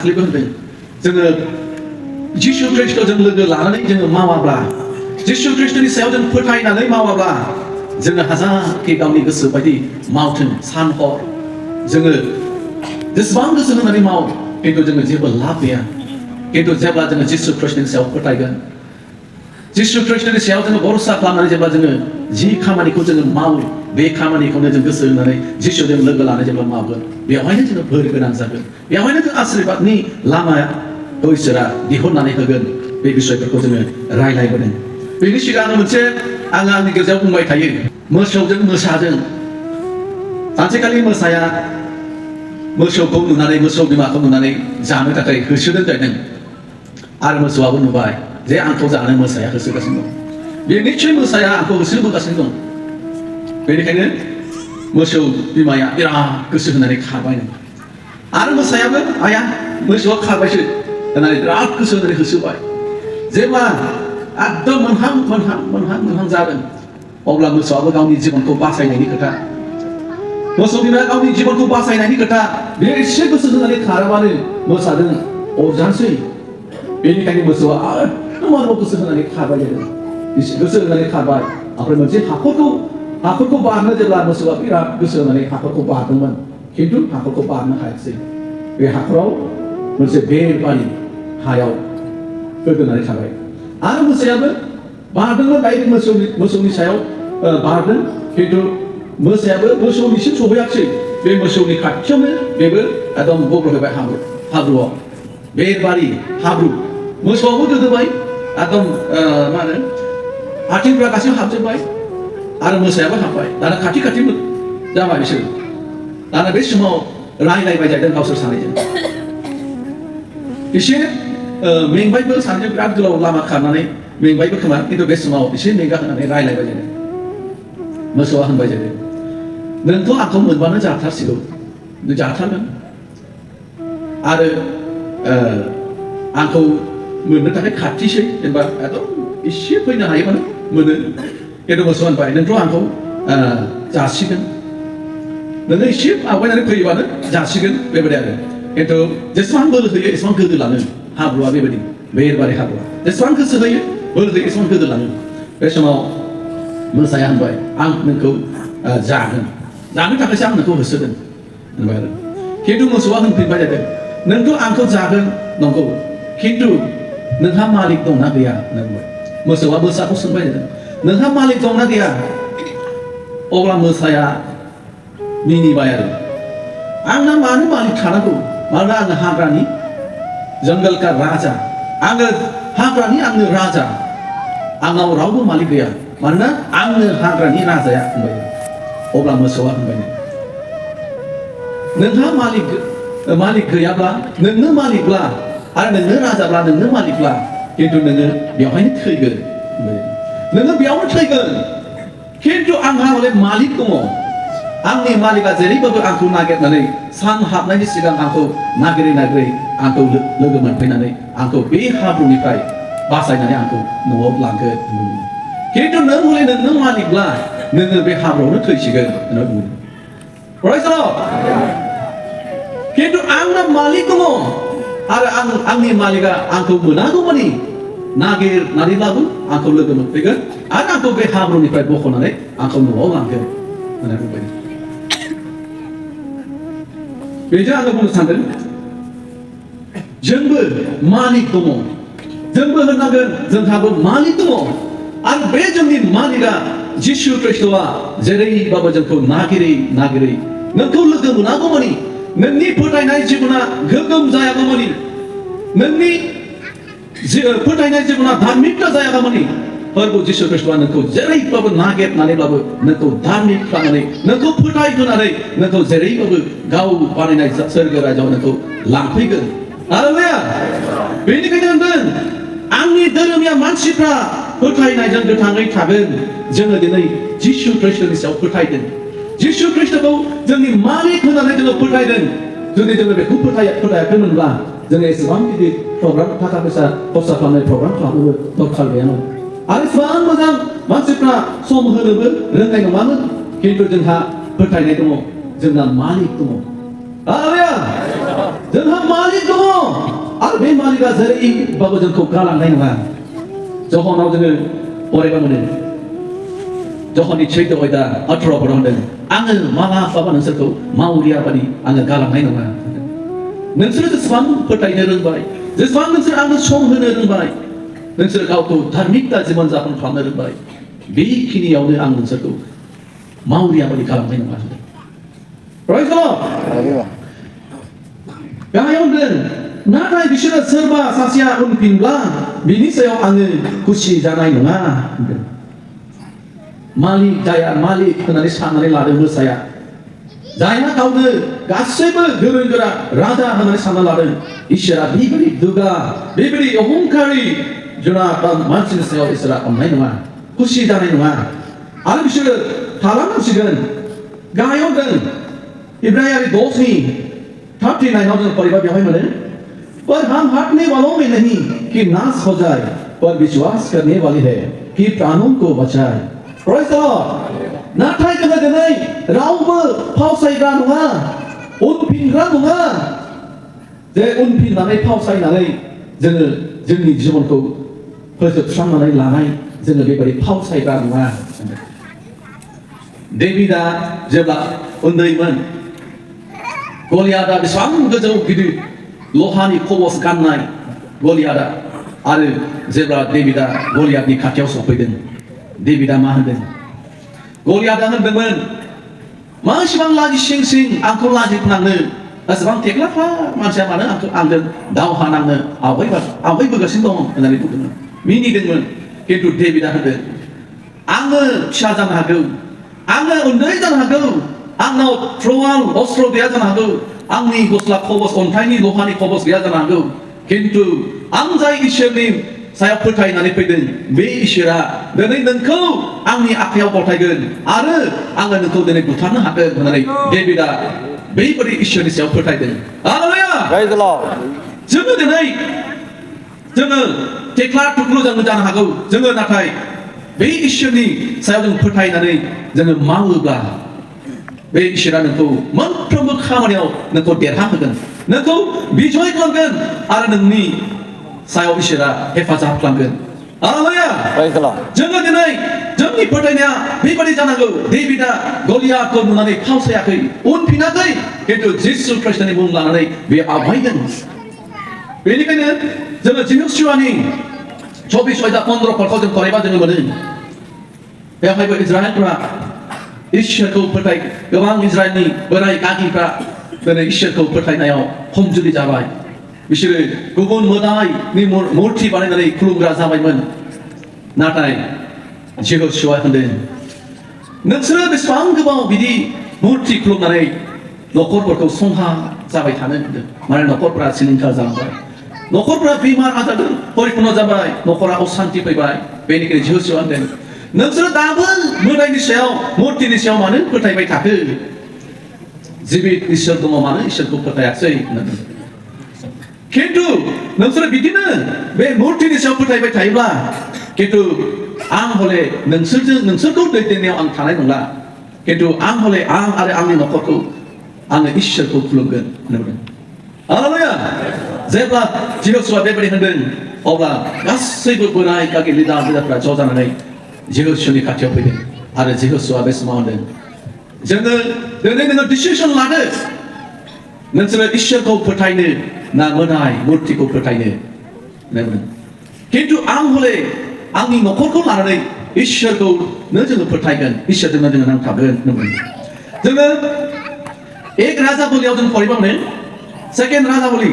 दाख्लैबो होनदों जोङो जिसु ख्रीष्टजों लोगो लानानै जोङो मावाब्ला जिसु ख्रीष्टनि सायाव जों फोथायनानै मावाब्ला जोङो हाजारखि गावनि गोसो बायदि मावथों सान हर जोङो जेसेबां गोसो होनानै माव खिन्थु जोङो जेबो लाब गैया खिन्थु जेब्ला जोङो जिसु ख्रीष्टनि सायाव फोथायगोन जिसु ख्रीष्टनि सायाव जोङो भरसा खालामनानै जेब्ला जोङो जि खामानिखौ जोङो मावो बे खामानिखौनो जों गोसो होनानै जिसुजों लोगो लानानै जेब्ला मावगोन बेवहायनो जोङो बोर गोनां जागोन बेवहायनो जों आशीर्बादनि लामाखौ इसोरा दिहुननानै होगोन बे बिसयफोरखौ जोङो रायलायबोदों बेनि सिगां मोनसे आङो आंनि गेजेराव बुंबाय थायो मोसौजों मोसाजों सानसेखालि मोसाया मोसौखौ नुनानै मोसौ बिमाखौ नुनानै जानो थाखाय होसोदों जादों आरो मोसौआबो नुबाय जे आंखौ जानो मोसाया होसोगासिनो दं बे निश्चय मोसाया आंखौ होसोबोगासिनो दं बेनिखायनो मोसौ बिमाया बिराद गोसो होनानै खारबाय आरो मोसायाबो आया मोसौआ खारबायसो होननानै बिराद गोसो होनानै होसोबाय जेब्ला एकदम मोनहां जादों अब्ला मोसौआबो गावनि जिबनखौ बासायनायनि खोथा मोसौ बिमाया गावनि जिबनखौ बासायनायनि खोथा बेयो एसे गोसो होनानै खाराबानो मोसाजों अरजानोसै बेनिखायनो मोसौआ आरो गोसो होनानै खारबाय जादों गोसो होनानै खारबाय ओमफ्राय मोनसे हाखरखौ बारनो जेब्ला मोसौआ बिराद गोसो होनानै हाखरखौ बारदोंमोन खिन्थु हाखरखौ बारनो हायाखिसै बे हाखराव मोनसे बेबायदि हायाव गोदोनानै थाबाय आरो मोसायाबो बारदोंमोन डाइरेक्ट मोसौनि सायाव बारदों खिन्थु मोसायाबो मोसौनिसिम सौहैयाखिसै बे मोसौनि खाथियावनो बेबो एकदम गब्र'हैबाय हाब्रुआव बेबायदि हाब्रु मोसौआबो गोदोबाय एकदम मा होनो आथिंफ्रा गासैबो हाबजोब्बाय आरो मोसायाबो हाबबाय दाना खाथि जाबाय बिसोर दाना बे समाव रायलायबाय जादों गावसोर सानैजों एसे मेंबायबो सानैजों बिराद गोलाव लामा खारनानै मेंबायबो खोमा खिन्थु बे समाव एसे मेंगा होनानै रायलायबाय जादों मोसौआ होनबाय जादों नोंथ' आंखौ मोनबानो जाथारसिगौ नों जाथारगोन आरो आंखौ मोननो थाखाय खाथिसै जेनेबा एकदम एसे फैनो हायोबानो मोनो खिन्थु मोसौ होनबाय नोंथ' आंखौ जासिगोन नोङो एसे आवगायनानै फैयोबानो जासिगोन बेबायदि आरो खिन्थु जेसेबां बोलो होयो एसेबां गोदोलाङो हाब्रुआ बेबायदि बेबायदि हाब्रुआ जेसेबां गोसो होयो बोलो होयो एसेबां गोदोलाङो बे समाव मोसाया होनबाय आं नोंखौ जानो थाखायसो आं नोंखौ होसोदों होनबाय आरो खिन्थु मोसौआ होनफिनबाय जादों नोंथ' आंखौ जागोन नंगौ खिन्थु नोंहा मालिक दंना गैया होनना बुंबाय मोसौआ मोसाखौ सोंबाय जादों नोंहा मालिक दंना गैया अब्ला मोसाया मिनिबाय आरो आंना मानो मालिक थानांगौ मानोना आङो हाग्रानि जंगलका राजा आङो हाग्रानि आंनो राजा आंनाव रावबो मालिक गैया मानोना आंनो हाग्रानि राजाया होनबाय अब्ला मोसौआ होनबाय नोंहा मालिक गैयाब्ला नोंनो मालिकब्ला आरो नोंनो राजाब्ला नोंनो मालिकब्ला खिन्थु नोङो बेवहायनो थैगोन नोङो बेयावनो थैगोन खिन्थु आंहा हले मालिक दङ आंनि मालिकआ जेरैबाबो आंखौ नागिरनानै सान हाबनायनि सिगां आंखौ नागिरै आंखौ लोगो मोनफैनानै आंखौ बे हाब्रुनिफ्राय बासायनानै आंखौ न'आव लांगोन खिन्थु नों हले नोंनो मालिकब्ला नोङो बे हाब्रुआवनो थैसिगोन होनना बुङो खिन्थु आंना मालिक दङ आरो आंनि मालिकआ आंखौ मोनागौमानि नागिरनानैब्लाबो आंखौ लोगो मोनफैगोन आरो आंखौ बे हाब्रुनिफ्राय बख'नानै आंखौ न'आव लांगोन होनना बुंबाय बेजों आङो बुंनो सानदों जोंबो मालिक दङ जोंबो होननांगोन जोंहाबो मालिक दङ आरो बे जोंनि मालिकआ जिसु ख्रीष्टआ जेरैबाबो जोंखौ नागिरै नोंखौ लोगो मोनागौमानि नोंनि फोथायनाय जिबना गोगोम जायागौमानि नोंनि फोथायनाय जिबना धार्मिकता जायागौमानि प्रभु जिसु ख्रीष्टआ नोंखौ जेरैबाबो नागिरनानैब्लाबो नोंखौ धार्मिक खालामनानै नोंखौ फोथायहोनानै नोंखौ जेरैबाबो गाव बानायनाय सोरगो रायजोआव नोंखौ लांफैगोन हालेलुया बेनिखायनो होनदों आंनि धोरोमिया मानसिफ्रा फोथायनायजों गोथाङै थागोन जोङो दिनै जिसु ख्रीष्टनि सायाव फोथायदों जिसु ख्रीष्टखौ जोंनि मालिक होननानै जोङो फोथायदों जुदि जोङो बेखौ फोथायाखैमोनब्ला जोङो एसेबां गिदिर प्रग्राम थाखा फैसा खरसा खालामनाय प्रग्राम खालामनोबो दरखार गैयामोन आरो एसेबां मोजां मानसिफ्रा सम होनोबो रोंनाय नङामोन खिन्थु जोंहा फोथायनाय दङ जोंना मालिक दङ हालेलुया जोंहा मालिक दङ आरो बे मालिकआ जेरैबाबो जोंखौ गालांनाय नङा जहनाव जोङो फरायबा मोनो जहननि 14 अध्याय 18 फोराव होनदों आङो मालाबाबो नोंसोरखौ मावरिया बादि आङो गालांनाय नङा नोंसोरो जेसेबां फोथायनो रोंबाय जेसेबां नोंसोर आंनो सम होनो रोंबाय नोंसोर गावखौ धार्मिकता जीवन जापन खालामनो रोंबाय बेखिनियावनो आं नोंसोरखौ मावरिया बादि खालामनाय नङा Praise the Lord. गाहायाव होनदों नाथाय बिसोरो सोरबा सासेया उनफिनब्ला बिनि सायाव आङो खुसि जानाय नङा मालिक जाया मालिक होननानै साननानै लादों मोसाया जायहा गावनो गासैबो गोरों गोरा राजा होननानै सानना लादों इसोरा बेबायदि दुगा बेबायदि अहंकारि जुनार बा मानसिनि सायाव इसोरा अननाय नङा खुसि जानाय नङा आरो बिसोरो थालांनांसिगोन गाहायाव होनदों इब्राहिम 10:39 जों फरायबा बेवहाय मोनो पर हम हटने वालों में नहीं कि नाश हो जाए पर विश्वास करने वाले हैं कि प्राणों को बचाए Praise the Lord. नाथाय जोङो दिनै रावबो फावसायग्रा नङा उनफिनग्रा नङा जे उनफिननानै फावसायनानै जोङो जोंनि जिबनखौ फोजोबस्रांनानै लानाय जोङो बेबायदि फावसायग्रा नङा डेभिडआ जेब्ला उन्दैमोन गलियादा बेसेबां गोजौ गिदिर लहानि खबस गाननाय गलियादा आरो जेब्ला डेभिडआ गलियादनि खाथियाव सफैदों डेभिडआ मा होनदों गलियादा होनदोंमोन मा एसेबां लाजि सिं सिं आंखौ लाजि फोनांनो एसेबां थेख्लाफ्रा मानसिया मानो आंजों दावहा नांनो आवगायबोगासिनो दं होननानै बुंदोंमोन मिनिदोंमोन खिन्थु डेभिडआ होनदों आङो फिसा जानो हागौ आङो उन्दै जानो हागौ आंनाव थ्र'वाल अस्त्र गैया जानो हागौ आंनि गस्ला खबस अन्थाइनि लहानि खबस गैया जानो हागौ खिन्थु आं जाय इसोरनि सायाव फोथायनानै फैदों बे इसोरा दिनै नोंखौ आंनि आखायाव गथायगोन आरो आङो नोंखौ दिनै बुथारनो हागोन होननानै डेभिडआ बेबायदि इसोरनि सायाव फोथायदों हालेलुया जोङो दिनै जोङो थेख्ला थुख्लु जोङो जानो हागौ जोङो नाथाय बे इसोरनि सायाव जों फोथायनानै जोङो मावोब्ला बे इसोरा नोंखौ मोनफ्रोमबो खामानियाव नोंखौ देरहाहोगोन नोंखौ बिजय खालामगोन आरो नोंनि सायाव इसोरा हेफाजाब खालामगोन हालेलुया जोङो दिनै जोंनि फोथायनाया बेबायदि जानांगौ डेभिडआ गलियादखौ नुनानै फावसायाखै उनफिनाखै खिन्थु जिसु ख्रीष्टनि मुं लानानै बे आवगायदों बेनिखायनो जोङो जिहुशुवानि 24 अध्याय 15 पदखौ जों फरायबा जोङो मोनो बेवहायबो इजराइलफ्रा इसोरखौ फोथाय गोबां इजराइलनि बोराय गागिफ्रा दिनै इसोरखौ फोथायनायाव खमजुरि जाबाय बिसोरो गुबुन मोदायनि मुर्ति बानायनानै खुलुमग्रा जाबायमोन नाथाय जिहुशुवा होनदों नोंसोरो बेसेबां गोबाव बिदि मुर्ति खुलुमनानै न'खरफोरखौ संहा जाबाय थानो होनदों माने न'खरफोरा सिलिंखार जालांबाय न'खरफोरा बेमार आजारजों परिपूर्ण जाबाय न'खरा अशान्ति फैबाय बेनिखायनो जिहुशुवा होनदों नोंसोरो दाबो मोदायनि सायाव मुर्तिनि सायाव मानो फोथायबाय थाखो जिबित इसोर दङ मानो इसोरखौ फोथायाखै होननानै खिन्थु नोंसोरो बिदिनो बे मुर्तिनि सायाव फोथायबाय थायोब्ला खिन्थु आं हले नोंसोरखौ दैदेननायाव आं थानाय नंला खिन्थु आं हले आं आरो आंनि न'खरखौ आङो इसोरखौ खुलुमगोन होनदों हालेलुया जेब्ला जिहुशुवा बेबायदि होनदों अब्ला गासैबो बोराय गागि लिडारफ्रा ज' जानानै जिहुशुवानि खाथियाव फैदों आरो जिहुशुवा बे समाव होनदों जोङो दिनै नोङो डिसिसन लादो नोंसोरो इसोरखौ फोथायनो ना मोदाय मुर्तिखौ फोथायनो होनदों खिन्थु आं हले आंनि न'खरखौ लानानै इसोरखौनो जोङो फोथायगोन इसोरजोंनो जोङो नांथाबगोन होनदों जोङो एक राजा बोलियाव जों फरायबा मोनो सेकेन्ड राजा बोलि